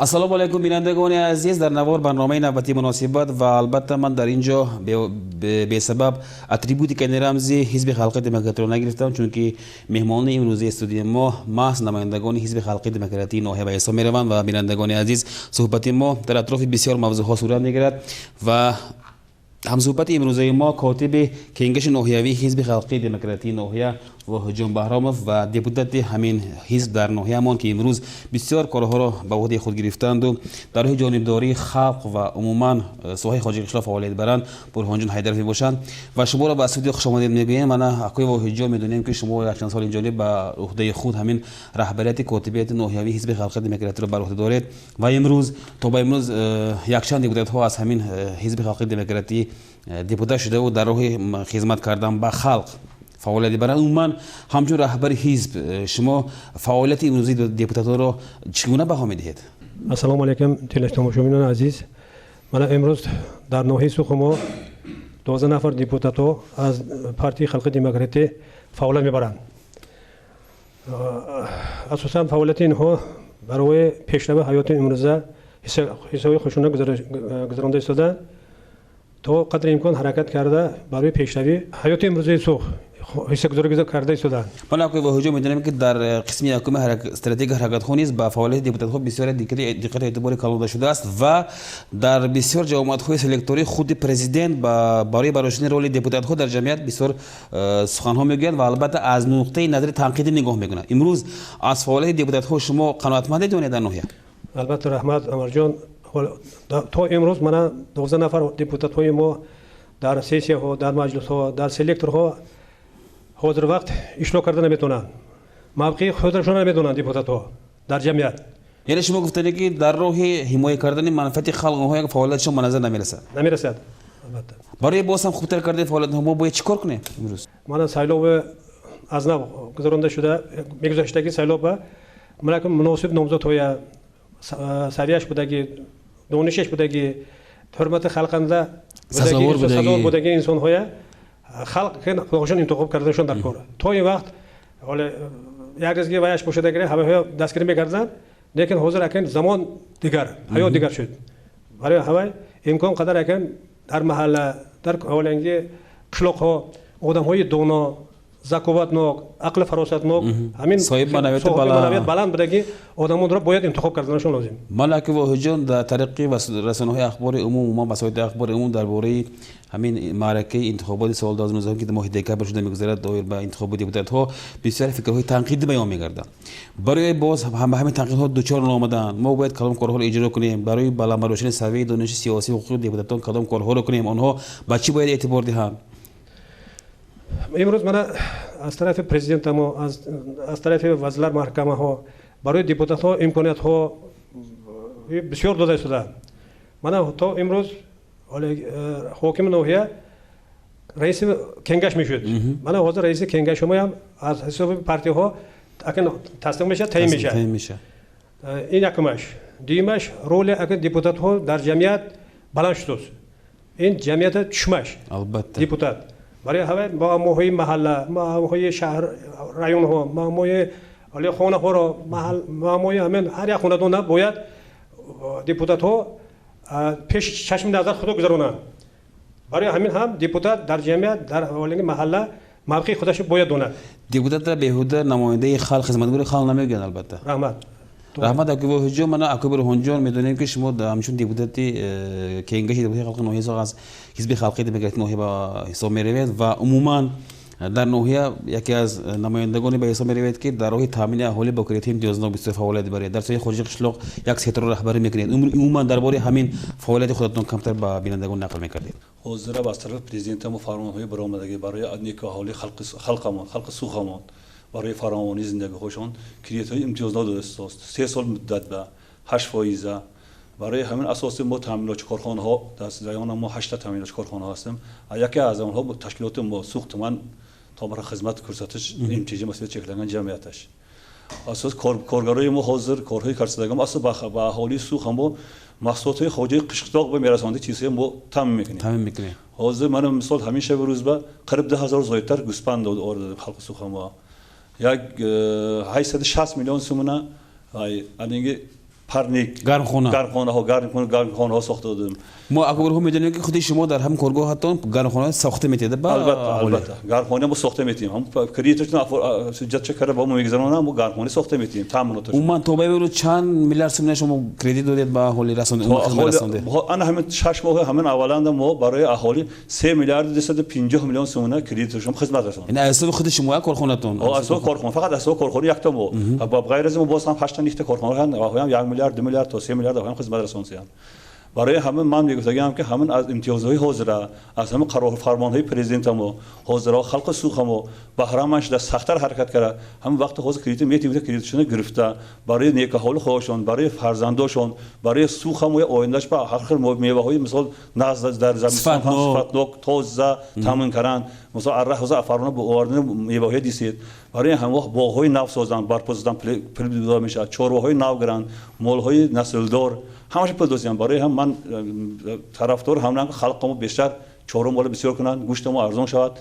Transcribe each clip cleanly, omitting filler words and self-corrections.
Ассалому алайкум, бинандагони азиз. Дар навор барномаи навбатии муносибат ва албатта ман дар ин ҷо бесабаб атрибутикани рамзи Ҳизби халқи демократиро нагирифтам, чунки меҳмонони имрӯзаи студияи мо маҳз намояндагони Ҳизби халқи демократии ноҳия ба ҳисоб мераванд. Ва, бинандагони азиз, суҳбати мо дар атрофи бисёр мавзӯъҳо сурат мегирад ва ҳамсуҳбати имрӯзаи мо котиби кенгаши ноҳиявии Ҳизби халқии демократии ноҳия Воҳидҷон Баҳромов ва депутати ҳамин ҳизб дар ноҳиямон, ки имрӯз бисёр корҳоро ба уҳдаи худ гирифтанду дар роҳи ҷонибдории халқ ва умуман соҳаи хоҷагии қишлоқ фаъолият баранд, Бурҳонҷон Ҳайдаров мебошанд. Ва шуморо ба студия хушомадед мегӯем. Мана, акои Воҳидҷон, медонем, ки шумо якчанд сол инҷониб ба уҳдаи худ ҳамин раҳбарияти котибияти ноҳиявии Ҳизби халқии демократиро бар уҳда доред ва имрӯз то ба имрӯз якчанд депутатҳо аз ҳамин Ҳизби халқии демократӣ депутат шудаву дар роҳи хизмат кардан ба халқ фаъолият мебаранд. Умуман, ҳамчун раҳбари ҳизб, шумо фаъолияти имрӯзии депутатонро чӣ гуна баҳо медиҳед? Ассалому алайкум, телетомошобинони азиз. Мана, имрӯз дар ноҳияи Суғ мо 12 нафар депутатҳо аз Партияи халқи демократӣ фаъолият мебаранд. Асосан фаъолияти инҳо барои пешрави ҳаёти имрӯза ҳиссаҳои худшона гузаронда истодаанд, то қадри имкон ҳаракат карда, барои пешравии ҳаёти имрӯзаи Суғ ҳиссагузорӣ карда истодаанд. Ман, акои Воҳидҷон, медонем, ки дар қисми якуми стратегия ҳаракатҳо низ ба фаъолияти депутатҳо бисёре диққату эътибори калон дода шудааст ва дар бисёр ҷамоатҳои селекторӣ худи президент барои барошидани роли депутатҳо дар ҷамъият бисёр суханҳо мегӯяд ва албатта аз нуқтаи назари танқидӣ нигоҳ мекунад. Имрӯз аз фаъолияти депутатҳо шумо қаноатмандед ё не дар ноҳия? Албатта, раҳмат, Амарҷон. То имрӯз мана 12 нафар депутатҳои мо дар сессияҳо, дар маҷлисҳо, дар селекторҳо ҳозир вақт иштирок карда наметавонанд, мавқеи худашонро намедонанд депутатҳо дар ҷамъият. Яъне шумо гуфтане, ки дар роҳи ҳимоя кардани манфиати халқ онҳо як фаъолиятшон ба назар намерасад? Намерасад, албатта. Барои боз ҳам хубтар кардани фаъолиятҳо мо бояд чӣ кор кунем имрӯз? Мана, сайлови аз нав гузаронда шуда мегузаштаги сайлова мана муносиб номзодҳоя, савияш будаги, донишаш будаги, ҳурмати халқанда сазовор будаги инсонҳоя халқ худошон интихоб карданашон дар кор. То ин вақт ҳоле як рӯзги ваяш бошадагире ҳамаҳоя дастгирӣ мекарданд, лекин ҳозир акин замон дигар, ҳаёт дигар шуд. Барои ҳамаи имкон қадар акин дар маҳалла, дар ҳоланги қишлоқҳо одамҳои доно, заковатнок, ақли фаросатнок, ҳамин соҳиби маънавияти баланд будаги одамонро бояд интихоб карданашон лозим. Ман, аки Воҳидҷон, дар тариқи расонаҳои ахбори умум, умуман васоити ахбори умум, дар бораи ҳамин маъракаи интихоботи соли 2019, ки моҳи декабр шуда мегузарад, доир ба интихоби депутатҳо бисёр фикрҳои танқидӣ баён мегарданд. Барои боз ба ҳамин танқидҳо дучор наомадан мо бояд кадом корҳоро иҷро кунем? Барои баланд бардоштани савияи дониши сиёсӣ ҳуқуқи депутатон кадом корҳоро кунем? Онҳо ба чӣ бояд эътибор диҳанд? Имрӯз мана аз тарафи президентамо, аз тарафи вазирлар маҳкамаҳо барои депутатҳо имкониятҳо бисёр дода истодаанд. Мана, то имрӯз ҳокими ноҳия раиси кенгаш мешуд. Мана, ҳозир раиси кенгашҳоям аз ҳисоби партияҳо акн тасдиқ мешавад, таъин мешавад. Ин якумаш. Дуюмаш, роли акн депутатҳо дар ҷамъият баланд шудааст. Ин ҷамъията чушмаш. Албатта. Депутат барои ҳавай муаммоҳои маҳалла, муаммоҳои шаҳр, районҳо, муаммоҳои хонаҳоро, муаммоҳои ҳамин ҳар як хонадона бояд депутатҳо пеш чашми назар худо гузаронанд. Барои ҳамин ҳам депутат дар ҷамъият, дар ҳоланги маҳалла мавқеи худашро бояд донад. Депутатра беҳуда намояндаи халқ, хизматгори халқ намегӯянд, албатта. Раҳмат. Раҳмат, аки Воҳидҷон. Мана, аки Бурҳонҷон, медонем, ки шумо ҳамчун депутати кенгаши депутати халқи ноҳияи Суғд аз Ҳизби халқии демократии ноҳия ба ҳисоб меравед ва умуман дар ноҳия яке аз намояндагоне ба ҳисоб меравед, ки дар роҳи таъмини аҳолӣ бо кредитҳои имтиёзнок бисёр фаъолият мебаред, дар соҳаи хоҷагии қишлоқ як секторро раҳбарӣ мекунед. Умуман, дар бораи ҳамин фаъолияти худатон камтар ба бинандагон нақл мекардед. Ҳозира аз тарафи президентамо фармонҳои баромадагӣ барои неку аҳолии халқамон, халқи Суғамон, барои фаровонии зиндагиҳошон кредитҳои имтиёзнок додааст, 3 сол муддат ба 8%. Барои ҳамин асоси мо таъминотчи корхонаҳо дар района мо ҳашта таъминотчи корхона ҳастем. Яке аз онҳо ташкилоти мо Суғ туман товарро хизмат кӯрсатиш МЧЖ масъулияти чекленган ҷамъияташ. Асос коргарои мо ҳозир корҳои карсадагам асос ба аҳолии Суғ ҳамо маҳсулотҳои хоҷаи қишлоқ ба мерасонди чизҳое мо таъмин мекунем. Таъмин мекунем. Ҳозир мана, мисол, ҳамин шаби рӯз ба қариб 10 000 зоидтар гӯспанд оварда халқи Суғ ҳамо, як 860 миллион сумона анинги парник, гармхона, гармхонаҳо, гармхонаҳо сохта додем. Мо акбарҳо медонем, ки худи шумо дар ҳам коргоҳатон гармхона сохта метиҳед. Албатта, албатта, гармхона мо сохта метиҳем. Ҳам кредиташон ҳуҷҷатча карда ба мо мегузаронанд, мо гармхона сохта метиҳем, таъминоташон. Умуман то ба имрӯз чанд миллиард сомона шумо кредит додед ба аҳолӣ расондед? Ана ҳамин 6 моҳ ҳамин авваланда мо барои аҳолӣ 3 миллиарду 250 миллион сомона кредиташон хизмат расондем. Ин аз ҳисоби худи шумо як корхонатон? Аз ҳисоби корхона, фақат аз ҳисоби корхона якта мо. Ба ғайр аз ин боз ҳам 8 та 9 та корхона ҳастанд, ҳам 1 миллиард, 2 миллиард то 3 миллиард ҳам хизмат расонданд. Барои ҳамин ман мегуфтагиам, ки ҳамин аз имтиёзҳои ҳозира, аз ҳамин қарор фармонҳои президентамо ҳозира халқи Суғдамо баҳраманд шуда сахттар ҳаракат карда, ҳамин вақти ҳозир кредит метиҳем, кредитшона гирифта барои некаҳоли худашон, барои фарзандошон, барои Суғдамо ояндаш ба ҳар хел меваҳои мисол нағз дар замистон сифатнок тоза таъмин каранд. Мисол арра ҳозир фармона бо овардани меваҳои дисед, барои ҳамин вақт боғҳои нав созанд, барпо созанд, пул дода мешавад, чорваҳои нав гиранд, молҳои наслдор, ҳамаша пул дозиям. Барои ҳам ман тарафдор ҳамин халқамо бештар чорва мола бисёр кунанд, гӯштамо арзон шавад,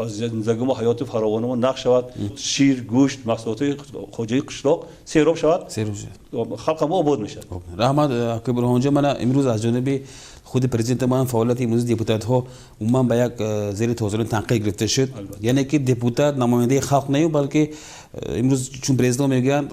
зиндагимо ҳаёти фаровонамо нақш шавад, шир, гӯшт, маҳсулоти хоҷагии қишлоқ сероб шавад, халқамо обод мешавад. Раҳмат, ака Бурҳонҷон. Мана имрӯз аз ҷониби худи президент ман фаъолияти имрӯзи депутатҳо умуман ба як зери тозаи танқид гирифта шуд. Яъне ки депутат намояндаи халқ не, балки имрӯз чун президент мегӯянд,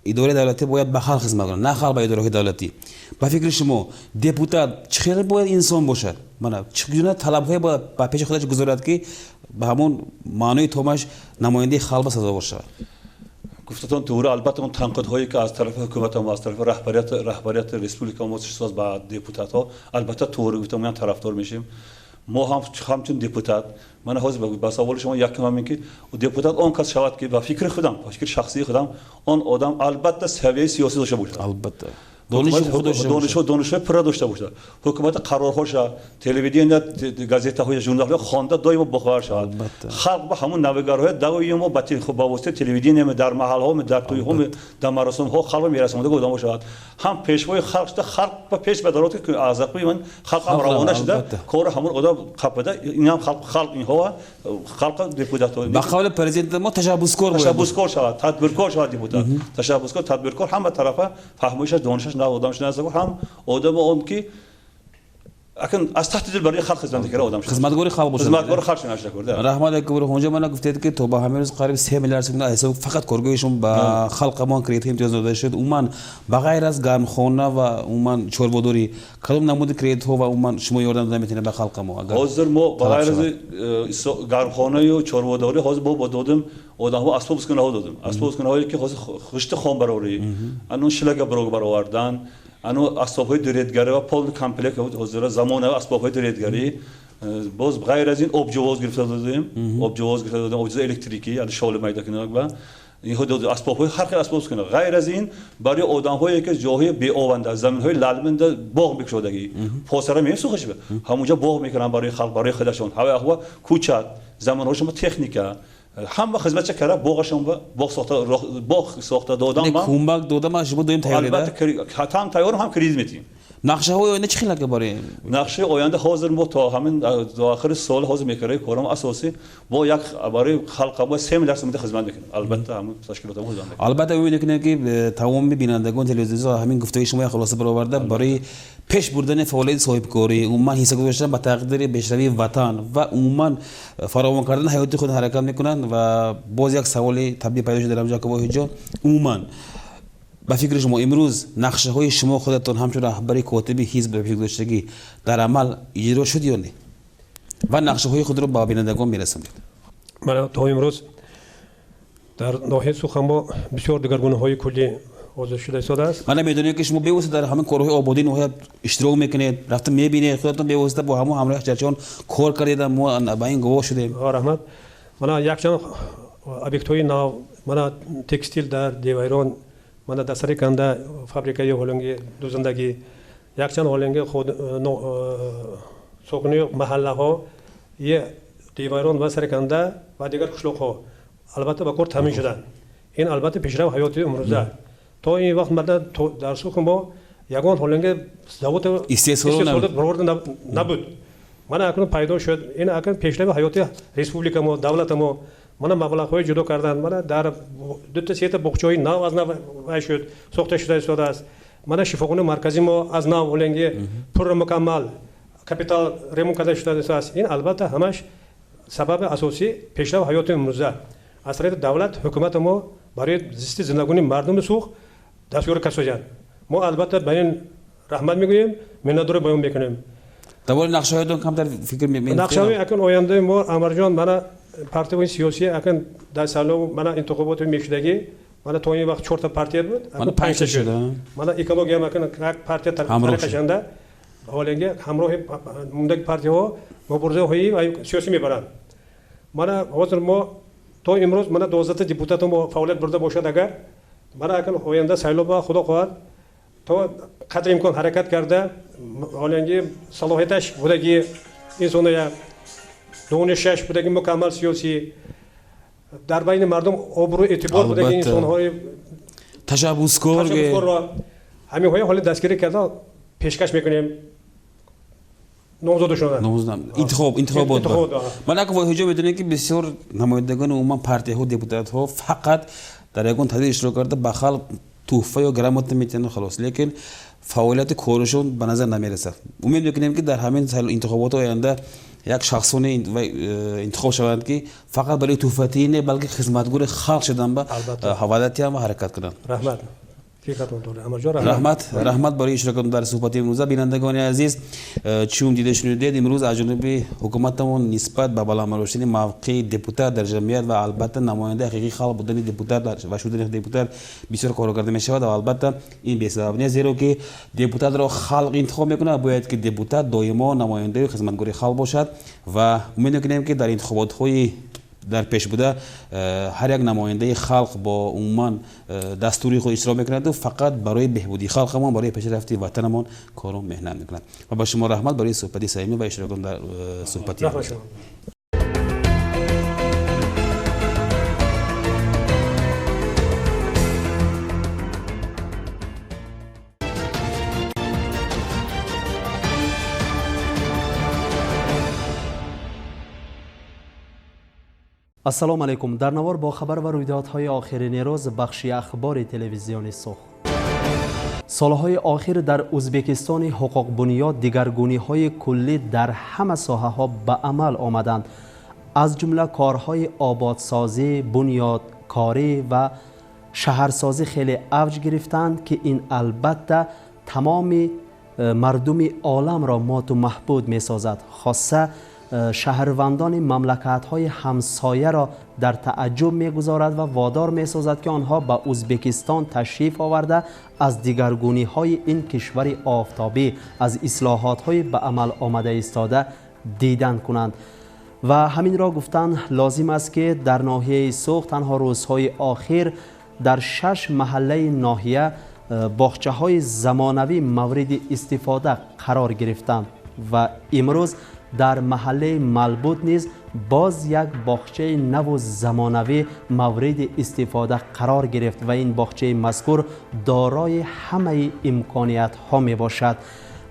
идораи давлатӣ бояд ба халқ хизмат кунад, на халқ ба идораҳои давлатӣ. Ба фикри шумо депутат чӣ хел бояд инсон бошад? Мана чӣ гуна талабҳое бояд ба пеши худаш гузорад, ки ба ҳамон маънои томаш намояндаи халқ ба сазовор шавад? Гуфтатон туғри. Албатта, он танқидҳое ки аз тарафи ҳукуматам, аз тарафи раҳбарияти республика мо шуд ба депутатҳо, албатта туғри гуфтам, мо тарафдор мешем. Мо ҳам ҳамчун депутат, ман ҳозир ба саволи шумо якум ҳамин ки депутат он кас шавад, ки ба фикри худам, ба фикри шахсии худам, он одам албатта савияи сиёсӣ дошта бошад. Албатта, донишҳои пурра дошта бошад, ҳукумати қарорҳоша, телевидения, газетаҳоя, журналҳоя хонда доимо бохабар шавад. Халқ ба ҳамун навигарҳои давои мо ба воситаи телевидения дар маҳалҳо, дар тӯйҳо, дар маросимҳо халқ мерасонда одам шавад, ҳам пешвои халқ шуда, халқ ба пеш бадарод, ки аз ақби ман халқ ҳам равона шуда, кори ҳамун одам қапида, инам халқ, инҳо халқ депутатҳо. Ба қавли президент мо ташаббускор. Ташаббускор шавад, тадбиркор шавад депутат, ташаббускор, тадбиркор, ҳама тарафа фаҳмишаш, донишаш нав одам шуда, ҳам одами он ки акн аз таҳти дил барои халқ хизмат мекунад одам шуд. Хизматгори халқ бошад. Хизматгори халқ шуд нашуда. Раҳмат, ака Бурҳонҷон. Мана гуфтед, ки то ба ҳамин рӯз қариб 3 миллиард сомона аз ҳисоби фақат коргоҳи шумо ба халқамон кредитҳо имтиёз дода шуд. Умуман ба ғайр аз гармхона ва умуман чорводорӣ кадом намуди кредитҳо ва умуман шумо ёрдам дода метавонед ба халқамо? Агар ҳозир мо ба ғайр аз гармхонаю чорводорӣ ҳозир мо додем одамҳо асбоб ускунаҳо додем, асбоб ускунаҳое ки ҳозир хишти хом барорӣ, ану шлага баровардан, ану асбобҳои дуредгарӣ ва полный комплект ҳозира замонави асбобҳои дуредгарӣ. Боз ғайр аз ин обҷувоз гирифта додем, обҷувоз гирифта додем, обҷувози электрикӣ, яъне шоли майдакунак ба инҳо додем, асбобҳои ҳар хел асбоб ускуна. Ғайр аз ин барои одамҳое ки ҷоҳои беованда, заминҳои лалминда боғ мекушодагӣ, посара месӯхаш, ҳамонҷо боғ мекунанд барои халқ, барои худашон, ҳаваи аҳва кӯчат заминҳошон техника ҳама хизматча карда, боғашон боғ сохта, боғ сохта додам. Кӯмак додам, шумо доим тайёред? Албатта, ҳам тайёрам, ҳам кредит метиҳем. Нақшаҳои оянда чӣ хел барои? Нақшаи оянда ҳозир мо то ҳамин то охири сол ҳозир мекунем корам асосӣ бо як барои халқ бо 3 миллиард сомон хизмат мекунем. Албатта, ҳамин ташкилотам хизмат мекунем. Албатта, мебинед, ки тамоми бинандагон телевизион ҳамин гуфтаи шумо хулоса бароварда, барои пеш бурдани фаъолияти соҳибкорӣ, умуман ҳисса гузоштан ба тақдири бешравии ватан ва умуман фаровон кардани ҳаёти худ ҳаракат мекунанд. Ва боз як саволи табиӣ пайдо шуд дар ҳамҷо, Воҳидҷон: умуман ба фикри шумо имрӯз нақшаҳои шумо худатон ҳамчун раҳбари котиби ҳизб ба фикр гузоштагӣ дар амал иҷро шуд ё не ва нақшаҳои худро ба бинандагон мерасонед? Мана то имрӯз дар ноҳияи Суғд бисёр дигаргунаҳои куллӣ ҳозир шуда истодааст. Мана медонем, ки шумо бевосита дар ҳамин корҳои ободии ноҳия иштирок мекунед, рафта мебинед, худатон бевосита бо ҳамон ҳамроҳи ҷарчиён кор кардед, мо ба ин гувоҳ шудем. Раҳмат. Мана якчанд объектҳои нав, мана текстил дар Девайрон, мана дар Сариканда фабрикаи ҳолинги дузандагӣ, якчанд ҳолинги сокини маҳаллаҳо Девайрон ва Сариканда ва дигар қишлоқҳо албатта ба кор таъмин шуданд. Ин албатта пешрав ҳаёти имрӯза. То ин вақт мада дар Суғд мо ягон ҳолинги завод истеҳсолот бароварда набуд. Мана акнун пайдо шуд. Ин акнун пешрави ҳаёти республика мо, давлата мо. Мана маблағҳои ҷудо карданд, мана дар дута сета боғчаҳои нав аз нав вай шуд, сохта шуда истодааст. Мана шифохонаи марказии мо аз нав ҳоленги пурра мукаммал капитал ремонт карда шудааст. Ин албатта ҳамаш сабаби асосии пешрафт ҳаёти имрӯза аз тарафи давлат, ҳукумати мо барои зисти зиндагонии мардуми Суғд дастёрӣ касоянд. Мо албатта ба ин раҳмат мегӯем, миннатдорӣ баён мекунем. Дар бораи нақшаҳоятон камтар фикр мекунед? Нақшаҳои акун ояндаи мо, Анварҷон, мана партияҳои сиёсӣ акун дар сайлов, мана интихоботи мешудагӣ, мана то ин вақт чорта партия буд, мана панҷта шуд. Мана экологиям акун як партия тариқашанда ҳоленги ҳамроҳи мондаги партияҳо муборизаҳои сиёсӣ мебаранд. Мана ҳозир мо то имрӯз мана 12 депутати мо фаъолият бурда бошад, агар мана акун оянда сайловба худо хоҳад то қадри имкон ҳаракат карда, ҳоленги салоҳияташ будаги инсоная, донишаш будаги мукаммал сиёсӣ, дар байни мардум обрӯ эътибор будаги инсонҳои ташаббускорро ҳаминҳои ҳоли дастгирӣ карда пешкаш мекунем. Номзодашона интихобот. Ман як воҳиҷо медонем, ки бисёр намояндагони умуман партияҳо, депутатҳо фақат дар ягон тадбир иштирок карда ба халқ туҳфа ё грамота метиҳанд, халос, лекин фаъолияти корашон ба назар намерасад. Умед мекунем, ки дар ҳамин интихоботи оянда як шахсоне интихоб шаванд, ки фақат барои туҳфатӣ не, балки хизматгори халқ шудан ба ҳавалатиам ва ҳаракат кунанд. Раҳмат. Раҳмат, раҳмат барои иштирокатон дар суҳбати имрӯза. Бинандагони азиз, чун дида шунидед, имрӯз аз ҷониби ҳукуматамон нисбат ба баланд бардоштани мавқеи депутат дар ҷамъият ва албатта намояндаи ҳақиқии халқ будани депутат ва шудани депутат бисёр корҳо карда мешавад ва албатта ин бесабаб нест, зеро ки депутатро халқ интихоб мекунад, бояд ки депутат доимо намояндаи хизматгори халқ бошад ва умед мекунем, ки дар интихоботҳои дар пеш буда ҳар як намояндаи халқ бо умуман дастури худ иштирок мекунаду фақат барои беҳбудии халқамон, барои пешрафти ватанамон кору меҳнат мекунад. Ва ба шумо раҳмат барои суҳбати самимӣ ва иштирокатон дар суҳбати. Ассалому алайкум. Дар навор бо хабар ва рӯйдодҳои охирини рӯз бахши ахбори телевизиони Суғд. Солҳои охир дар Ӯзбекистони ҳуқуқбунёд дигаргуниҳои куллӣ дар ҳама соҳаҳо ба амал омаданд. Аз ҷумла корҳои ободсозӣ, бунёдкорӣ ва шаҳрсозӣ хеле авҷ гирифтанд, ки ин албатта тамоми мардуми оламро моту маҳбуд месозад. Хоса шаҳрвандони мамлакатҳои ҳамсояро дар таъаҷҷуб мегузорад ва водор месозад, ки онҳо ба Ӯзбекистон ташриф оварда аз дигаргуниҳои ин кишвари офтобӣ, аз ислоҳотҳои ба амал омада истода дидан кунанд. Ва ҳаминро гуфтан лозим аст, ки дар ноҳияи Суғд танҳо рӯзҳои охир дар 6 маҳаллаи ноҳия боғчаҳои замонавӣ мавриди истифода қарор гирифтанд ва имрӯз дар маҳаллаи Малбуд низ боз як боғчаи наву замонавӣ мавриди истифода қарор гирифт ва ин боғчаи мазкур дорои ҳамаи имкониятҳо мебошад.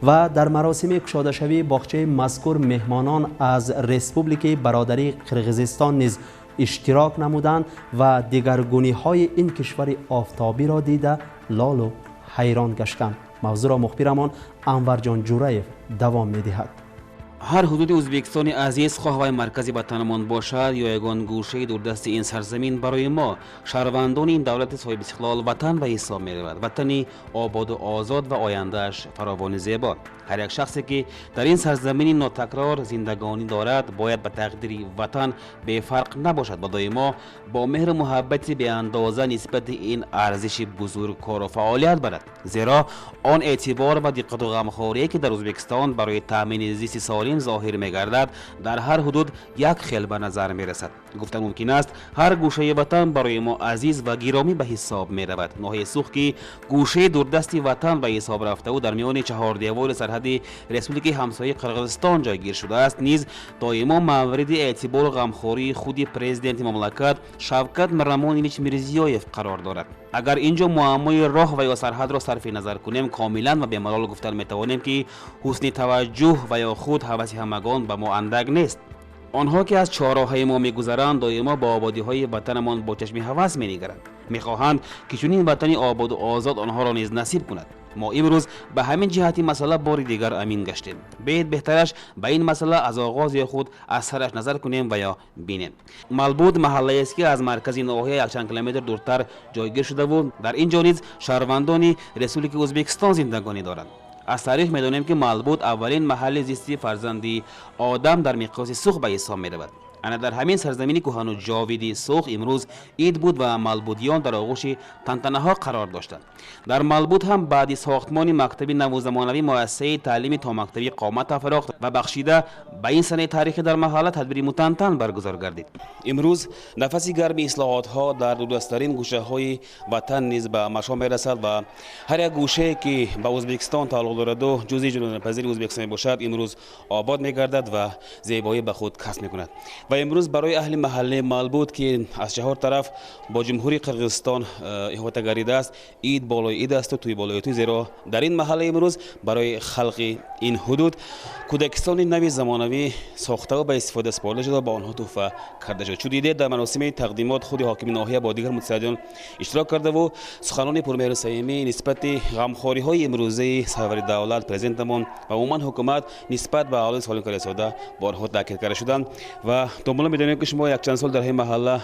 Ва дар маросими кушодашавии боғчаи мазкур меҳмонон аз Республикаи бародарии Қирғизистон низ иштирок намуданд ва дигаргуниҳои ин кишвари офтобиро дида лолу ҳайрон гаштанд. Мавзӯъро мухбирамон Анварҷон Ҷураев давом медиҳад. Ҳар ҳудуди Ӯзбекистони азиз, хоҳ вай маркази ватанамон бошад ё ягон гӯшаи дурдасти ин сарзамин, барои мо шаҳрвандони ин давлати соҳибистиқлол ватан ба ҳисоб меравад, ватани ободу озод ва ояндааш фаровони зебо. Ҳар як шахсе ки дар ин сарзамини нотакрор зиндагонӣ дорад, бояд ба тақдири ватан бефарқ набошад ва доимо бо меҳру муҳаббати беандоза нисбати ин арзиши бузург кору фаъолият барад, зеро он эътибор ва диққату ғамхорие ки дар Ӯзбекистон барои таъмини зисти солим зоҳир мегардад, дар ҳар ҳудуд як хел ба назар мерасад. Гуфта мумкин аст, ҳар гӯшаи ватан барои мо азиз ва гиромӣ ба ҳисоб меравад. Ноҳияи Суғд, ки гӯшаи дурдасти ватан ба ҳисоб рафтаву дар миёни чаҳордевори сарҳади республикаи ҳамсояи Қирғизистон ҷойгир шудааст, низ доимо мавриди эътибору ғамхории худи президенти мамлакат Шавкат Миромонович Мирзиёев қарор дорад. Агар ин ҷо муаммои роҳ ва ё сарҳадро сарфи назар кунем, комилан ва бемалол гуфтан метавонем, ки ҳусни таваҷҷӯҳ ва ё худ ҳаваси ҳамагон ба мо андак нест. Онҳо ки аз чорроҳаи мо мегузаранд, доимо ба ободиҳои ватанамон бо чашми ҳавас менигаранд, мехоҳанд ки чунин ватани ободу озод онҳоро низ насиб кунад. Мо имрӯз ба ҳамин ҷиҳати масъала бори дигар амин гаштем. Беҳ беҳтараш ба ин масъала аз оғоз ё худ аз сараш назар кунем ва ё бинем. Малбуд маҳаллаест, ки аз маркази ноҳия якчанд километр дуртар ҷойгир шудаву дар ин ҷо низ шаҳрвандони Республикаи Ӯзбекистон зиндагонӣ доранд. Аз таърих медонем, ки Малбуд аввалин маҳалли зисти фарзанди одам дар миқёси Суғд ба ҳисоб меравад. Ана дар ҳамин сарзамини кӯҳану ҷовиди Суғд имрӯз ид буд ва малбудиён дар оғӯши тантанаҳо қарор доштанд. Дар Малбуд ҳам баъди сохтмони мактаби наву замонавӣ муассисаи таълими томактабӣ қомат афрохт ва бахшида ба ин санаи таърихӣ дар маҳалла тадбири мутантан баргузор гардид. Имрӯз нафаси гарми ислоҳотҳо дар дурдасттарин гӯшаҳои ватан низ ба машом мерасад ва ҳар як гӯшае, ки ба Ӯзбекистон тааллуқ дораду ҷузъи ҷудонапазири Ӯзбекистон мебошад, имрӯз обод мегардад ва зебоӣ ба худ касб мекунад. Ва имрӯз барои аҳли маҳаллаи Малбуд, ки аз чаҳор тараф бо Ҷумҳурии Қирғизистон иҳота гардидааст, ид болои ид асту тӯй болои тӯй, зеро дар ин маҳалла имрӯз барои халқи ин ҳудуд кӯдакистони нави замонавӣ сохтаву ба истифода супорида шуда, ба онҳо тӯҳфа карда шуд. Чун дидед, дар маросими тақдимот худи ҳокими ноҳия бо дигар мутасаддиён иштирок кардаву суханони пурмеҳру самимӣ нисбати ғамхориҳои имрӯзаи сарвари давлат, президентамон ва умуман ҳукумат нисбат ба аҳолии солим карда борҳо таъкид карда шуданд. Ва домулло, медонем, ки шумо якчанд сол дар ҳамин маҳалла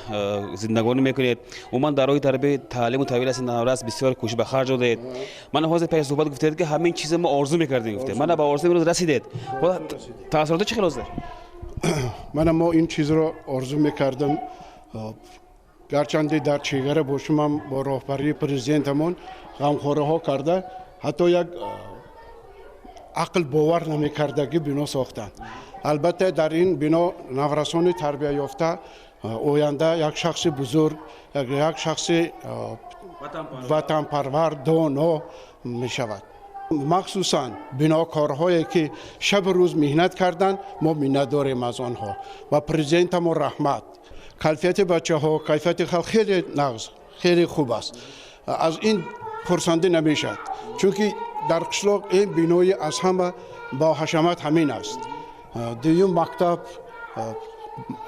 зиндагонӣ мекунед, умуман дар роҳи тарбия, таълиму тарбияи насли наврас бисёр кӯшиш ба харҷ додаед. Ман ҳозир пеш суҳбат гуфтед, ки ҳамин чизе мо орзу мекардем, гуфтед, мана ба орзу имрӯз расидед. Таассурото чӣ хел ҳозир? Мана мо ин чизро орзу мекардам. Гарчанде дар чегара бошумам, бо роҳбарии президентамон ғамхориҳо карда, ҳатто як ақл бовар намекардагӣ бино сохтанд. Албатта, дар ин бино наврасони тарбияёфта оянда як шахси бузург, як шахси ватанпарвар, доно мешавад. Махсусан бинокорҳое, ки шабу рӯз меҳнат карданд, мо миннат дорем аз онҳо ва президентамо раҳмат. Кайфияти бачаҳо, кайфияти халқ хеле нағз, хеле хуб аст. Аз ин хурсандӣ намешавад, чунки дар қишлоқ ин бинои аз ҳама бо ҳашамат ҳамин аст. Дуюм мактаб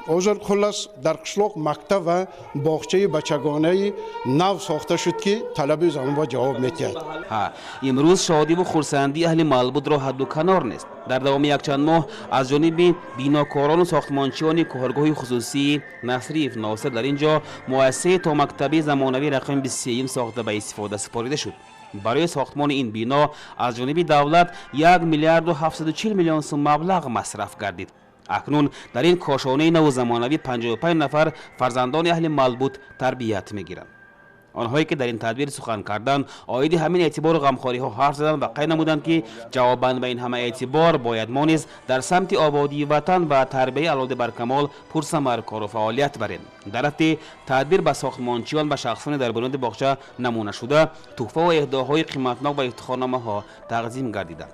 ҳозир. Хуллас, дар қишлоқ мактаб ва боғчаи бачагонаи нав сохта шуд, ки талаби замонба ҷавоб медиҳад. Ҳа, имрӯз шодиву хурсандии аҳли Малбудро ҳадду канор нест. Дар давоми якчанд моҳ аз ҷониби бинокорону сохтмончиёни коргоҳи хусусии Насриев Носир дар ин ҷо муассисаи томактабии замонавии рақами 23 сохта, ба истифода супорида шуд. Барои сохтмони ин бино аз ҷониби давлат 1 миллиарду 740 миллион сум маблағ масраф гардид. Акнун дар ин кошонаи наву замонавӣ 55 нафар фарзандони аҳли Малбуд тарбият мегиранд. Онҳое, ки дар ин тадбир сухан карданд, оиди ҳамин эътибору ғамхориҳо ҳарф заданд ва қайд намуданд, ки ҷавобан ба ин ҳама эътибор бояд мо низ дар самти ободии ватан ва тарбияи авлоди баркамол пурсамар кору фаъолият барем. Дар рафти тадбир ба сохтмончиён ва шахсоне дар бунёди боғча намуна шуда тӯҳфаву эҳдоҳои қиматнок ва ифтихорномаҳо тақдим гардиданд.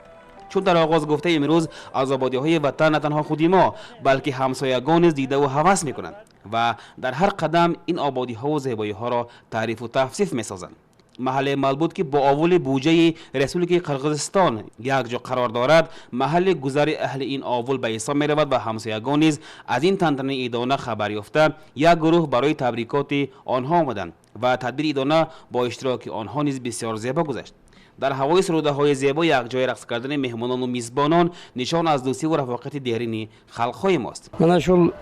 Чун дар оғоз гуфта, имрӯз аз ободиҳои ватан на танҳо худи мо, балки ҳамсоягон низ дидаву ҳавас мекунанд ва дар ҳар қадам ин ободиҳову зебоиҳоро таърифу тавсиф месозанд. Маҳаллаи Малбуд, ки бо овули буҷаи Республикаи Қирғизистон якҷо қарор дорад, маҳалли гузари аҳли ин овул ба ҳисоб меравад ва ҳамсоягон низ аз ин тантанаи идона хабар ёфта, як гурӯҳ барои табрикоти онҳо омаданд ва тадбири идона бо иштироки онҳо низ бисёр зебо гузашт. Дар ҳавои сурудаҳои зебо якҷоя рақс кардани меҳмонону мизбонон нишон аз дӯстиву рафоқати дерини халқҳои мост. Мына ушул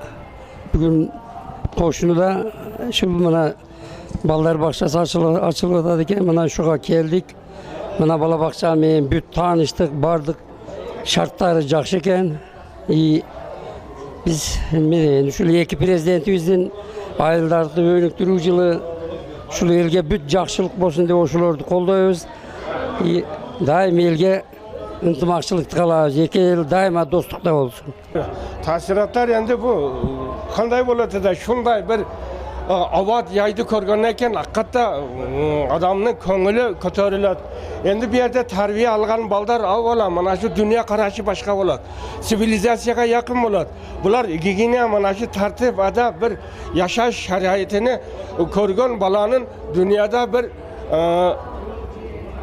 бүгүн кошунуда ушул мына балдар бакчасы ачылып атат экен. Мына ушуга келдик. Мына бала бакча менен бүт тааныштык, баардык шарттары жакшы экен. И биз эмне, ушул эки президентибиздин айылдарды өнүктүрүү жылы, ушул элге бүт жакшылык болсун деп ошолорду колдойбуз. И дайым элге ынтымакчылыкты каалайбыз, эки эл дайыма достукта болсун. Taassurotlar endi bu qanday bo'ladida, shunday bir obod joyni ko'rgandan keyin haqiqatda odamning ko'ngli ko'tariladi. Endi bu yerda tarbiya olgan baldar avvalo mana shu dunyo qarashi boshqa bo'ladi, sivilizatsiyaga yaqin bo'ladi. Bular gigiyena, mana shu tartib adab, bir yashash sharoitini ko'rgan bolaning dunyoda bir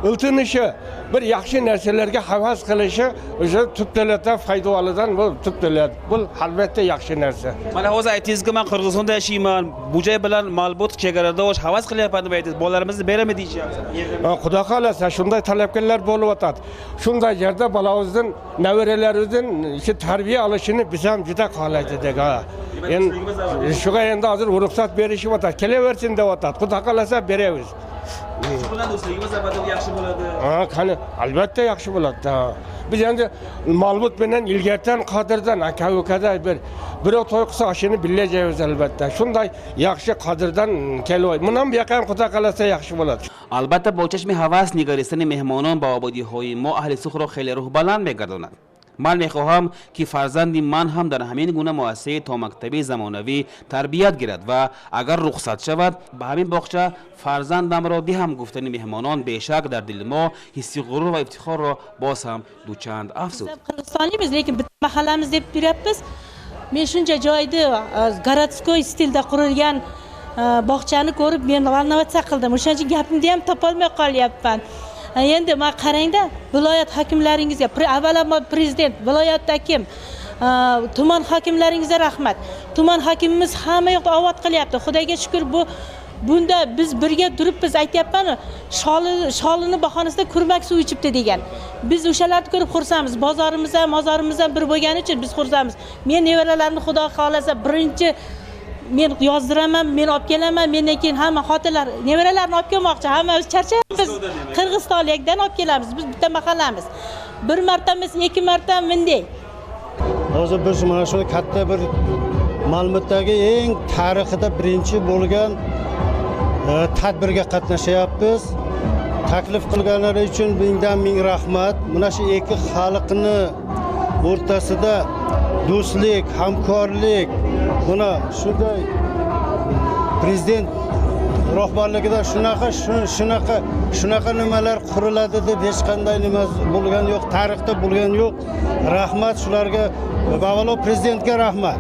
iltinishi, bir yaxshi narsalarga havas qilishi o'sha tub davlatdan foydalidan bu tub davlat. Bu albatta yaxshi narsa. Mana hozir aytdingizki, men Qirg'izistonda yashayman, Bujay bilan Malbut chegaradosh, havas qilyapman deb aytdingiz. Bolalarimizni berami deyishyapsiz. Xudo xolasa shunday talabkorlar bo'lyotadi. Shunday yerda bolamizning, nevaralarimizning shu tarbiya olishini biz ham juda xohlaydik. Endi shuga endi hozir ruxsat berishyapti. Kelaversin deyapti. Xudo xolasa beramiz. Shu bilan do'stligimiz abadiy yaxshi bo'ladi. Ha, qani albatta yaxshi bo'ladi. Biz endi Malbut bilan ilgardan qadrdan aka-ukada bir birov to'y qilsa oshini birga albatta. Shunday yaxshi qadrdan kelib, bundan bu yoqqa ham xudo xolasa yaxshi bo'ladi. Албатта бо чашми ҳавас нигаристани меҳмонон ба ободиҳои мо аҳли Суғдро хеле рӯҳбаланд мегардонад. Ман мехоҳам ки фарзанди ман ҳам дар ҳамин гуна муассисаи томактабии замонавӣ тарбият гирад ва агар рухсат шавад ба ҳамин боғча фарзандамро диҳам. Гуфтани меҳмонон бешак дар дили мо ҳисси ғурур ва ифтихорро боз ҳам дучанд афзуд. Qirg'izistonlikmiz, lekin bitta mahallamiz deb yuribmiz. Men shuncha joyda городской stilda qurilgan bog'chani ko'rib men волноваться qildim. O'shaning uchun gapimni ham topolmay qolyapman. Endi mana qarangda, viloyat hokimlaringizga, avvalambor prezident, viloyat hakim, tuman hokimlaringizga rahmat. Tuman hokimimiz hamma yoqda obod qilyapti. Xudoga shukr, bu bunda biz birga turibmiz, aytyapman-ku, sholini bahonasida kurmak suv ichibdi degan. Biz o'shalarni ko'rib xursandmiz. Bozorimiz ham, mozorimiz ham bir bo'lgani uchun biz xursandmiz. Men nevaralarimni Xudo xolasa birinchi men yozdiraman, men olib kelaman, mendan keyin hamma xotinlar nevaralarni olib kelmoqchi, hammamiz charchayapmiz. Qirg'izistonlikdan olib kelamiz, biz bitta mahallamiz. Bir marta emas, ikki marta bunday. Hozir biz mana shu katta bir Malmutdagi eng tarixida birinchi bo'lgan tadbirga qatnashyapmiz. Taklif qilganlari uchun mingdan ming rahmat. Mana shu ikki xalqni o'rtasida do'stlik, hamkorlik, buna shunday prezident rahbarligida shunaqa nimalar quriladi deb hech qanday nima bo'lgan yo'q, tarixda bo'lgan yo'q. Rahmat shularga, avvalo prezidentga rahmat.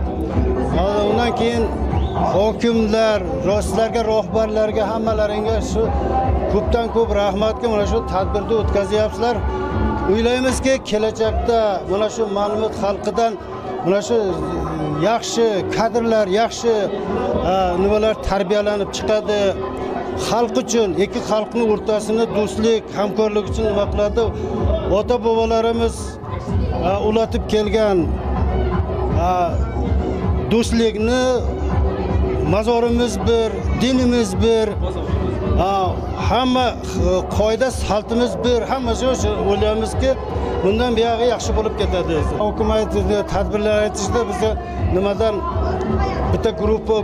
Undan keyin hokimlar, rostlarga, rahbarlarga, hammalaringga shu ko'pdan ko'p rahmatki mana shu tadbirni o'tkazyapsizlar. O'ylaymizki, kelajakda mana shu Malmut xalqidan mana shu yaxshi kadrlar, yaxshi nimalar tarbiyalanib chiqadi. Xalq uchun, ikki xalqning o'rtasini do'stlik, hamkorlik uchun nima qiladi? Ota-bobolarimiz ulatib kelgan do'stlikni, mozorimiz bir, dinimiz bir, hamma qoida saltimiz bir, hammasi shu o'ylaymizki, bundan buyog'i yaxshi bo'lib ketadi. Hukumat tadbirlar aytishda bizga nimadan bitta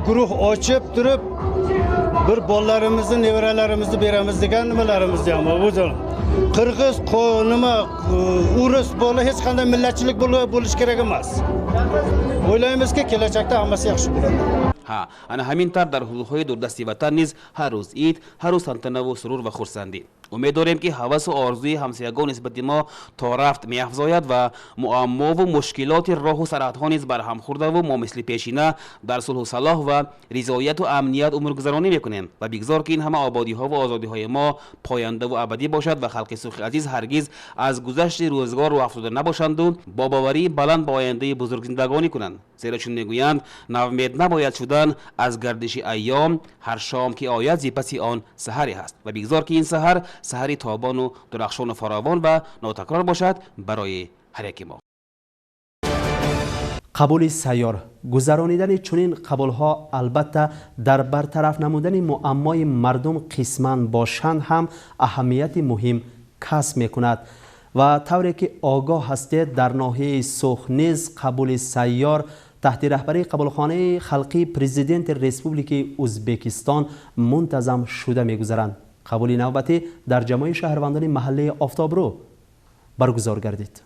guruh ochib turib bir bolalarimizni, nevaralarimizni beramiz degan nimalarimiz ham bor. Qirg'iz, nima, o'ris bola hech qanday millatchilik bo'lish kerak emas. O'ylaymizki, kelajakda hammasi yaxshi bo'ladi. Ha, ana ҳамин тавр дар ҳудудҳои дурдасти ватан низ ҳар рӯз ид, ҳар рӯз тантанаву сурур ва хурсандӣ. Умед дорем, ки ҳавасу орзуи ҳамсоягон нисбати мо то рафт меафзояд ва муаммову мушкилоти роҳу сарҳадҳо низ барҳам хӯрдаву мо мисли пешина дар сулҳу салоҳ ва ризояту амният умргузаронӣ мекунем ва бигзор, ки ин ҳама ободиҳову озодиҳои мо пояндаву абадӣ бошад ва халқи Суғди азиз ҳаргиз аз гузашти рӯзгор рӯ афтода набошанду бо боварии баланд ба ояндаи бузург зиндагонӣ кунанд. Зеро чун мегӯянд, навмед набояд шудан аз гардиши айём, ҳар шом ки ояд, зи паси он саҳаре ҳаст ва бигзор, ки ин саҳар саҳари тобону дурахшону фаровон ва нотакрор бошад барои ҳар яки мо. Қабули сайёр. Гузаронидани чунин қабулҳо албатта дар бартараф намудани муаммои мардум қисман бошанд ҳам аҳамияти муҳим касб мекунад. Ва тавре ки огоҳ ҳастед, дар ноҳияи Суғд низ қабули сайёр таҳти раҳбарии қабулхонаи халқии президенти Республикаи Ӯзбекистон мунтазам шуда мегузаранд. Қабули навбатӣ дар ҷамъи шаҳрвандони маҳаллаи Офтобрӯ баргузор гардид.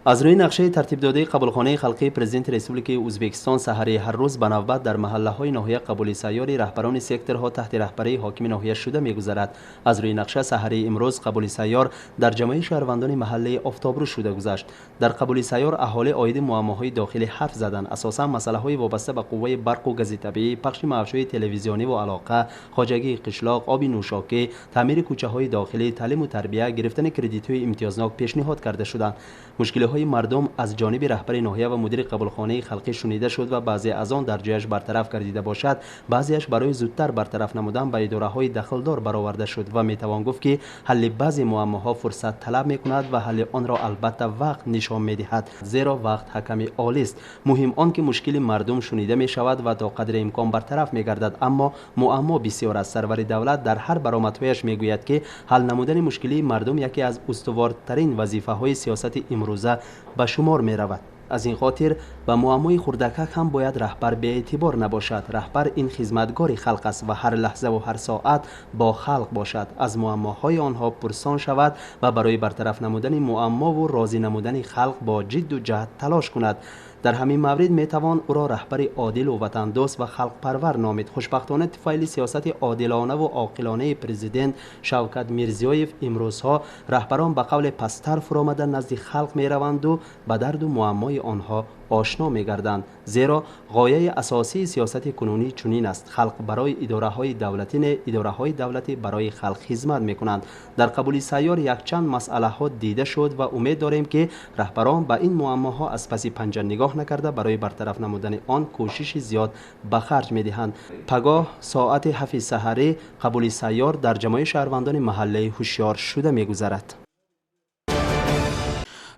Аз рӯи нақшаи тартибдодаи қабулхонаи халқии президенти Республикаи Ӯзбекистон саҳари ҳар рӯз ба навбат дар маҳаллаҳои ноҳия қабули сайёри раҳбарони секторҳо таҳти раҳбарии ҳокими ноҳия шуда мегузарад. Аз рӯи нақша саҳари имрӯз қабули сайёр дар ҷамъи шаҳрвандони маҳаллаи Офтобрӯ шуда гузашт. Дар қабули сайёр аҳолӣ оиди муаммоҳои дохилӣ ҳарф заданд. Асосан масъалаҳои вобаста ба қувваи барқу гази табиӣ, пахши мавҷҳои телевизионӣ ва алоқа, хоҷагии қишлоқ, оби нӯшокӣ, таъмири кӯчаҳои дохилӣ, таълиму тарбия, гирифтани кредитҳои имтиёзнок пешниҳод карда шуданд. Мушкилиҳои мардум аз ҷониби раҳбари ноҳия ва мудири қабулхонаи халқӣ шунида шуд ва баъзе аз он дар ҷояш бартараф гардида бошад, баъзеаш барои зудтар бартараф намудан ба идораҳои дахлдор бароварда шуд ва метавон гуфт, ки ҳалли баъзе муаммоҳо фурсат талаб мекунад ва ҳалли онро албатта вақт нишон медиҳад, зеро вақт ҳаками олист. Муҳим он ки мушкили мардум шунида мешавад ва то қадри имкон бартараф мегардад, аммо муаммо бисёр аст. Сарвари давлат дар ҳар баромадҳояш мегӯяд, ки ҳал намудани мушкилии мардум яке аз устувортарин вазифаҳои сиёсати имрӯза ба шумор меравад. Аз ин хотир ба муаммои хурдакак ҳам бояд раҳбар беэътибор набошад. Раҳбар ин хизматгори халқ аст ва ҳар лаҳзаву ҳар соат бо халқ бошад, аз муаммоҳои онҳо пурсон шавад ва барои бартараф намудани муаммову розӣ намудани халқ бо ҷидду ҷаҳд талош кунад. Дар ҳамин маврид метавон ӯро раҳбари одилу ватандӯст ва халқпарвар номид. Хушбахтона туфайли сиёсати одилонаву оқилонаи президент Шавкат Мирзиёев имрӯзҳо раҳбарон ба қавле пасттар фуромада назди халқ мераванду ба дарду муаммои онҳо ошно мегарданд. Зеро ғояи асосии сиёсати кунунӣ чунин аст: халқ барои идораҳои давлатӣ не, идораҳои давлатӣ барои халқ хизмат мекунанд. Дар қабули сайёр якчанд масъалаҳо дида шуд ва умед дорем, ки раҳбарон ба ин муаммоҳо аз паси панҷа нигоҳ накарда барои бартараф намудани он кӯшиши зиёд ба харҷ медиҳанд. Пагоҳ соати 7 саҳарӣ қабули сайёр дар ҷамъи шаҳрвандони маҳаллаи ҳушёр шуда мегузарад.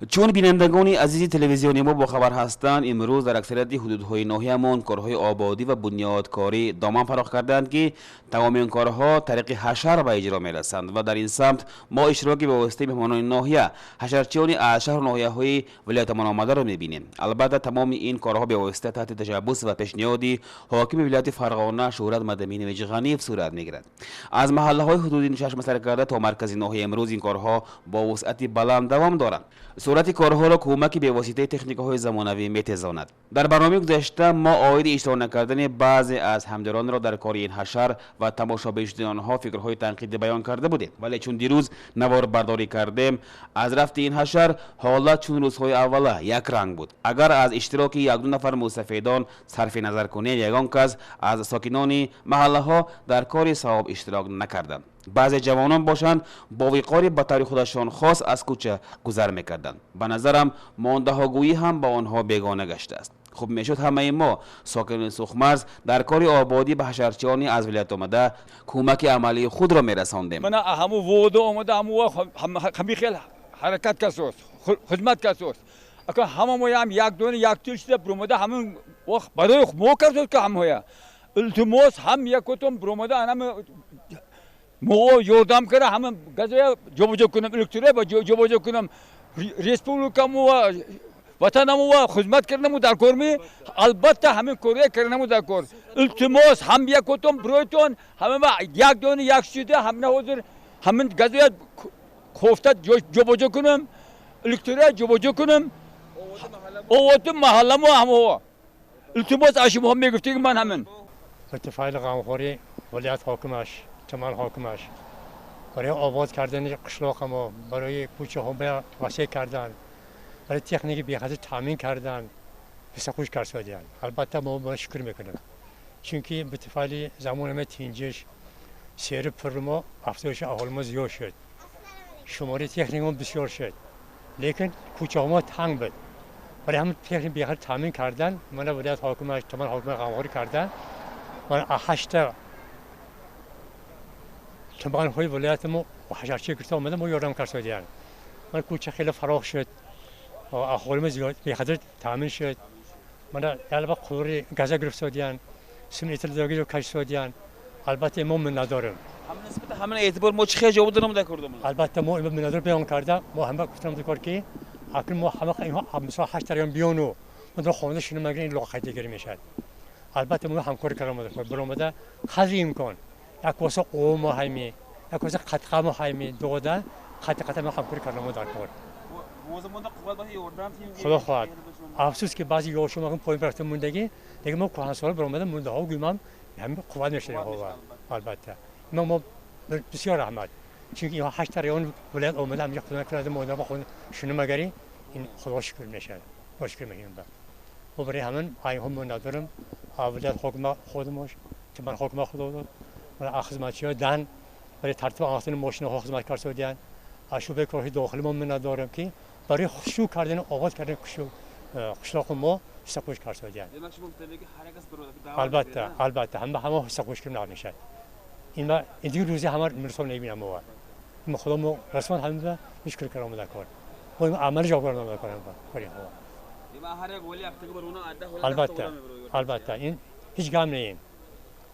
Чун бинандагони азизи телевизиони мо бохабар ҳастанд, имрӯз дар аксарияти ҳудудҳои ноҳиямон корҳои ободӣ ва бунёдкорӣ доман фароғ карданд, ки тамоми ин корҳо тариқи ҳашар ба иҷро мерасанд ва дар ин самт мо иштироки ба воситаи меҳмонони ноҳия, ҳашарчиёни аз шаҳру ноҳияҳои вилоятамон омадаро мебинем. Албатта тамоми ин корҳо бевосита таҳти ташаббус ва пешниҳоди ҳокими вилояти Фарғона Шӯҳрат Мадаминович Ғаниев сурат мегирад. Аз маҳаллаҳои ҳудуди Чашмасар карда то маркази ноҳия имрӯз ин корҳо бо вусъати баланд давом доранд. Сурати корҳоро кӯмаки бевоситаи техникаҳои замонавӣ метезонад. Дар барномаи гузашта мо оиди иштирок накардани баъзе аз ҳамдиронро дар кори ин ҳашар ва тамошобин шудани онҳо фикрҳои танқидӣ баён карда будем, вале чун дирӯз наворбардорӣ кардем, аз рафти ин ҳашар ҳолат чун рӯзҳои аввала якранг буд. Агар аз иштироки якду нафар мусафедон сарфи назар кунем, ягон кас аз сокинони маҳаллаҳо дар кори савоб иштирок накарданд. Баъзе ҷавонон бошанд, бо виқори ба таври худашон хос аз кӯча гузар мекарданд. Ба назарам мондаҳогӯӣ ҳам ба онҳо бегона гаштааст. Хуб мешуд ҳамаи мо сокинони Сухмарз дар кори ободӣ ба ҳашарчиёни аз вилоят омада кӯмаки амалии худро мерасондем. Мана ҳаму вода омада, ҳаму ҳами хел ҳаракат касост, хизмат касост. Ака ҳамамоям як дона як тил шуда биромада, ҳамин вақт барои мо касост, ки ҳамоя илтимос ҳам якотон биромада анами мо ёрдам карда, ҳама газоя ҷобаҷо кунам, электрия ҷобаҷо кунам, республикаму ва ватанаму ва хизмат карданаму дар кор ми албатта ҳамин кория карданаму дар кор. Илтимос ҳам якотон биройтон, ҳама як дона як шуда, ҳамина ҳозир ҳамин газоя кофта ҷобаҷо кунам, электрия ҷобаҷо кунам, овоти маҳалламу ҳамаҳо. Илтимос аз шумо мегуфтиги ман ҳамин. Ба туфайли ғамхорӣ вилоят ҳокимаш, туман ҳокимаш барои обод кардани қишлоқамо, барои кӯчаҳо васеъ кардан, барои техники бехатар таъмин кардан бисёр карсодиянд. Албатта мо ба шукр мекунем, чунки ба туфайли замони тинҷиш сери пурри мо афзоиши аҳоли мо зиёд шуд, шумораи техникамо бисёр шуд, лекин кӯчаҳо мо танг буд. Барои ҳамин техник бехатар таъмин кардан мана вилоят ҳокимаш, туман ҳокимаш ғамхорӣ кардан, мана 8 туманҳои вилояти мо ҳашарчӣ гирифта омада мо ёрдам карсодиянд. Мана кӯча хеле фарох шуд, аҳолимо зиёд бехатар таъмин шуд. Мана ялба қуври газа гирифтодиянд, сим электрология кашсодиянд. Албатта мо миннатдорем. Ҳамин эътибор мо чӣ хел ҷавоб додам дакурдам? Албатта мо миннатдор баён карда, мо ҳама гуфтам дакор, ки акнун мо ҳама инҳо мисол 8 тариён биёну мо дар хона шинем, магар ин лоқайдагирӣ мешавад. Албатта мо ҳамкорӣ кардам, баромада қадри имкон як коса қувва ҳайми, як коса қатқа мо ҳайми дода, қатъи қатъа мо ҳамкорӣ кардам дар кор. Худо хоҳад. Афсӯс ки баъзе ёшон поин рафта мондагӣ, дига мо кӯҳансола баромада мондаҳо гӯймам ҳама қувват мешавад. Албатта мо бисёр раҳмат, чунки инҳо 8 район вилоят омада ҳаминҷо худо кунад модар худ шунумагарӣ ин худо шукр мешавад. Худо шукр мекунем. Мо барои ҳамин айҳо миннатдорам. Вилоят ҳокима худамош, туман ҳокима худо дод, хизматчиҳо дан барои тартиб андохтани мошинаҳо хизмат карсодиянд. Аз шӯъбаи корҳои дохилӣ мо миннатдорем ки барои хушрӯ кардани обод кардани қишлоқи мо ҳиссақӯш карсодиянд. Албатта, албатта ҳама ҳама ҳиссақӯш кунад мешавад. Ин дигар рӯзи ҳама мирсол мебинам мо. Мо худо мо расман ҳама шукр кардам дар кор. Мо амали ҷавоб додам дар корам кори ҳаво. Албатта, албатта ин ҳеҷ гам неем.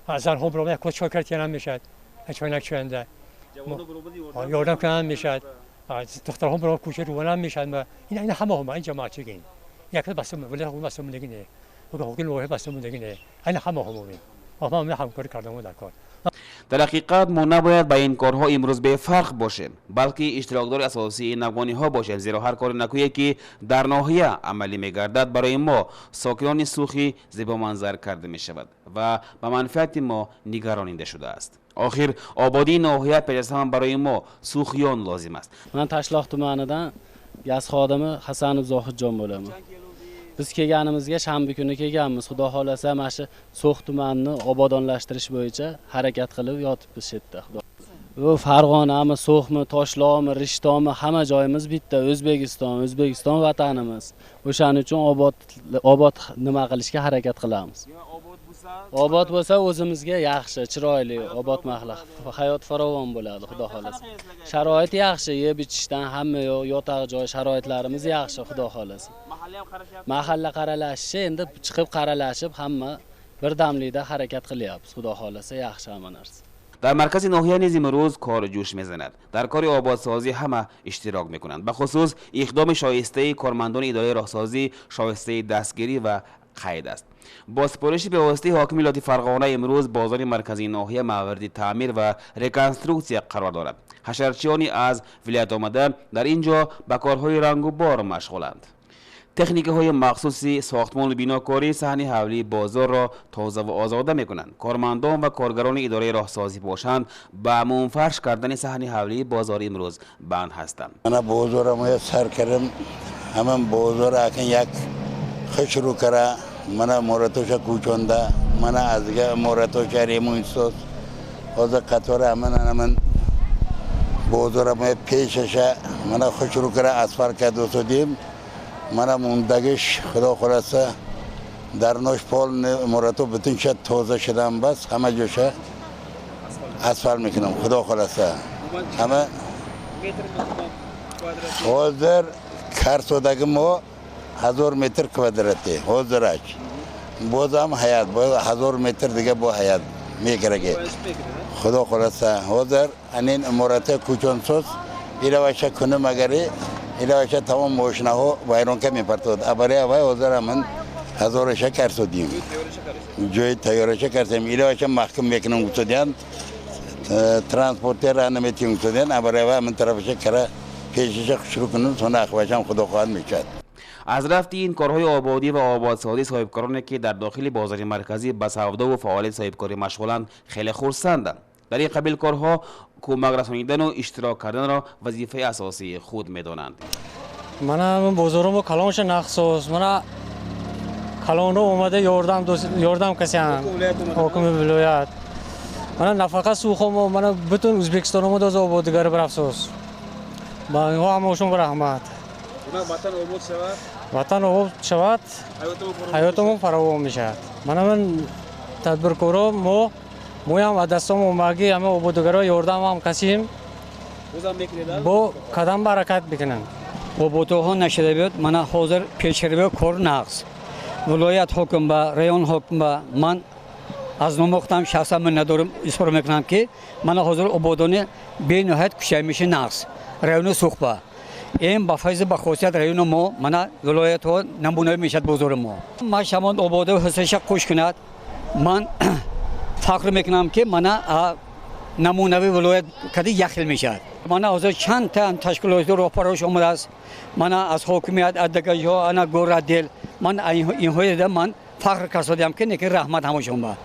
Занҳо баромада код чой кард янам мешавад. Чой накчоянда. Ёрдам кунам мешавад. Духтарҳо баромада кӯча рӯванам мешавад. Ин ҳама ҳама ин ҷамоат чигин. Як баста вилоят ҳукумат баста мондагӣ не. Ҳукумат лоиҳа баста мондагӣ не. Ин ҳама ҳама мо ҳамкорӣ кардам дар кор. Дар ҳақиқат мо набояд ба ин корҳо имрӯз бефарқ бошем, балки иштирокдори асосии ин навгониҳо бошем, зеро ҳар кори накӯе ки дар ноҳия амалӣ мегардад барои мо сокинони Сухӣ зебоманзар карда мешавад ва ба манфиати мо нигаронида шудааст. Охир ободии ноҳия пеш аз ҳама барои мо сухиён лозим аст. Ман Tashloq tumanidan gaz xodimi Hasanov Zohidjon bo'laman. Biz kelganimizga shanba kuni kelganmiz. Xudo xolasa mana shu So'x tumanini obodonlashtirish bo'yicha harakat qilib yotibmiz shu yerda. Xudo. Bu Farg'onami, So'xmi, Toshloqmi, Rishtonmi, hamma joyimiz bitta, O'zbekiston, O'zbekiston vatanimiz. O'shaning uchun obod nima qilishga harakat qilamiz. Obod bo'lsa o'zimizga yaxshi, chiroyli, obod mahalla, hayot farovon bo'ladi, xudo xolasa. Sharoit yaxshi, yeb ichishdan hamma yo'q, yotoq joy sharoitlarimiz yaxshi, xudo xolasa. Mahalla qaralashishi endi chiqib qaralashib hamma birdamlikda harakat qilyapmiz, xudo xolasa yaxshi hamma narsa. Дар маркази ноҳия низ имрӯз кор ҷӯш мезанад. Дар кори ободсозӣ ҳама иштирок мекунанд. Бахусус иқдоми шоистаи кормандони идораи роҳсозӣ шоистаи дастгирӣ ва қайд аст. Бо супориши бевоситаи ҳокими вилояти Фарғона имрӯз бозори марказии ноҳия мавриди таъмир ва реконструксия қарор дорад. Ҳашарчиёни аз вилоят омада дар ин ҷо ба корҳои рангу бор машғуланд. Техникаҳои махсуси сохтмону бинокорӣ саҳни ҳавлии бозорро тоза ва озода мекунанд. Кормандон ва коргарони идораи роҳсозӣ бошанд ба мунфарш кардани саҳни ҳавлии бозор имрӯз банд ҳастанд. Мана бозора моя сар кардам, ҳаман бозор акн як хушрӯ кара, мана моратоша кӯчонда, мана азга моратоша ремонтсоз. Ҳозир қатора ҳаман ҳаман бозора моя пешаша мана хушрӯ кара асфалт кардосодем. Мана мондагиш худо холаса дар нош пол морато бутунша тоза шудан бас ҳама ҷоша асфалт мекунам, худо холаса. Ҳама ҳозир карсодаги мо 1000 метр квадрати ҳозирач. Бозам ҳаят, боз 1000 метр дига бо ҳаят мекараги. Худо холаса ҳозир анин имората кӯчонсоз илаваша кунам агари илаваша тамом мошинаҳо вайронка мепартод. Абари авай ҳозир ҳамин ҳазораша карсодим. Ҷои тайёраша карсем. Илаваша маҳкум мекунам гуфтодиянд. Транспортера наметиҳем гуфтодиянд. Абари авай ҳамин тарафаша кара пешаша хушрӯ кунам, сона ахвашам худо хоҳад мешавад. Аз рафти ин корҳои ободӣ ва ободсозӣ соҳибкороне ки дар дохили бозори марказӣ ба савдову фаъолияти соҳибкорӣ машғуланд хеле хурсанданд. Дар ин қабил корҳо кӯмак расонидану иштирок карданро вазифаи асосии худ медонанд. Мана бозоромо калонша нақсоз, мана калонро омада ёрдам касян ҳокими вилоят. Мана нафақа сухомо, мана бутун Ӯзбекистон омада оз ободигари барафсоз. Ба инҳо ҳамаошон раҳмат. Ватан обод шавад, ватан обод шавад, ҳаётамон фаровон мешавад. Мана ман тадбиркоро моям аз дастом омаги ҳама ободигаро ёрдам ҳам касим бо қадам баракат бикунанд. Ободиҳо нашуда биёд, мана ҳозир пешравиё кор нақс. Вилоят ҳоким ба район ҳоким ба ман аз номи худам шахсан миннатдорам изҳор мекунам ки мана ҳозир ободони бениҳоят кушоямиши нақс райони Суғба. Ин ба файзи ба хосият райони мо мана вилоятҳо намунаи мешавад бозори мо. Ман шамон ободо ҳисаша қуш кунад. Ман фахр мекунам ки мана намунавии вилоят кади як хел мешавад. Мана ҳозир чанд та ташкилотҳо роҳпарош омадааст, мана аз ҳокимият, аз дагажҳо, ана горотдел. Ман инҳоеда ман фахр касодиам ки неки раҳмат ҳамашон ба.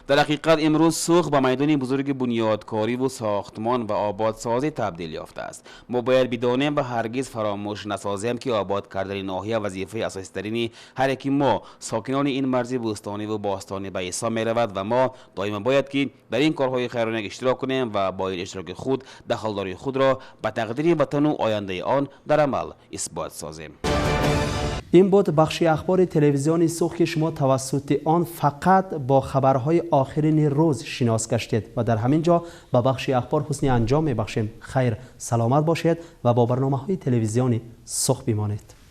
Дар ҳақиқат имрӯз Суғд ба майдони бузурги бунёдкориву сохтмон ва ободсозӣ табдил ёфтааст. Мо бояд бидонем ва ҳаргиз фаромӯш насозем, ки обод кардани ноҳия вазифаи асоситарини ҳар яки мо, сокинони ин марзи бӯстониву бостонӣ, ба ҳисоб меравад ва мо доимо бояд ки дар ин корҳои хайронак иштирок кунем ва бо ин иштироки худ дахлдории худро ба тақдири ватану ояндаи он дар амал исбот созем. Ин буд бахши ахбори телевизиони Суғд, ки шумо тавассути он фақат бо хабарҳои охирини рӯз шинос гаштед, ва дар ҳамин ҷо ба бахши ахбор ҳусни анҷом мебахшем. Хайр, саломат бошед ва бо барномаҳои телевизиони Суғд бимонед.